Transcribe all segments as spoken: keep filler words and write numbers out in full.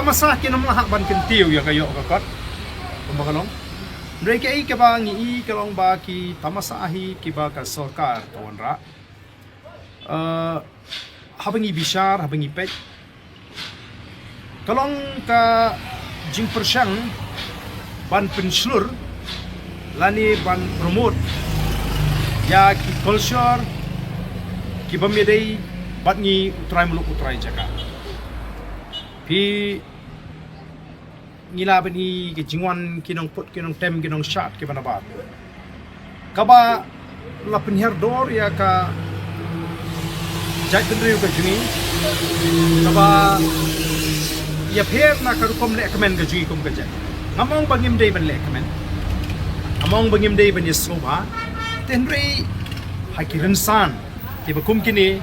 Tamasa kin ym lah ban kyntiew ïa ka ïoh ka kot. Kumba ka long. Hynrei kaei kaba ngi i ka long ba ki tamasa hi kiba ka sorkar ka wanrah. Eh, haba ngi bishar, haba ngi peit, ka long ka jingpyrshang ban pynshlur lane ban promote ïa ki culture ki bym ïadei bad ngi u trai muluk u trai jaka. Phi ngi la bani ki jingwan ki nongput ki nongtem ki nongshad kiba nabar. Kaba la pynhiar dor ïa ka jaitbynriew ka jong ngi. Kaba ïapher na ka rukom lehkmen ka jong ngi kum ka jait. Ngam ong ba ngim dei ban lehkmen. Ngam ong ba ngim dei ban ïasngewbha. Te hynrei ha ki rynsan kiba kum kine,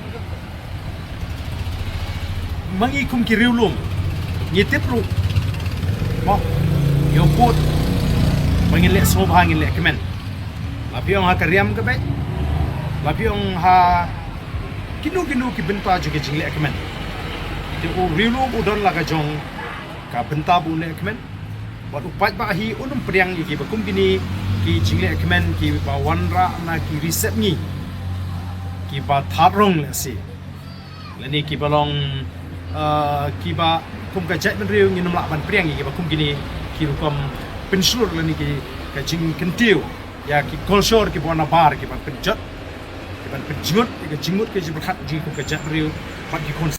ma ngi kum ki riewlum ngi tip ruh, mo, ïoh put ba ngin leh sngewbha ngin lehkmen. La phi ong ha ka riam ka beit, la phi ong ha kino kino ki bynta jong ki jinglehkmen. Te u riewlum u don la ka jong ka bynta ba u lehkmen. Bad u paidbah hi un ym pdiang ïa kiba kum kine ki jinglehkmen kiba wanrah na ki ri sepngi kiba thad rong lehse, lane kiba long, ah, kiba kum ka jaitbynriew ngin ym lah ban pdiang ïa kiba kum kine ki rukom pynshlur lane ki ka jingkyntiew ïa ki culture kiba nabar kiban pynjot, kiban pynjngut ïa ka jingmut ka jingpyrkhat jong ngi kum ka jaitbynriew bad ki khun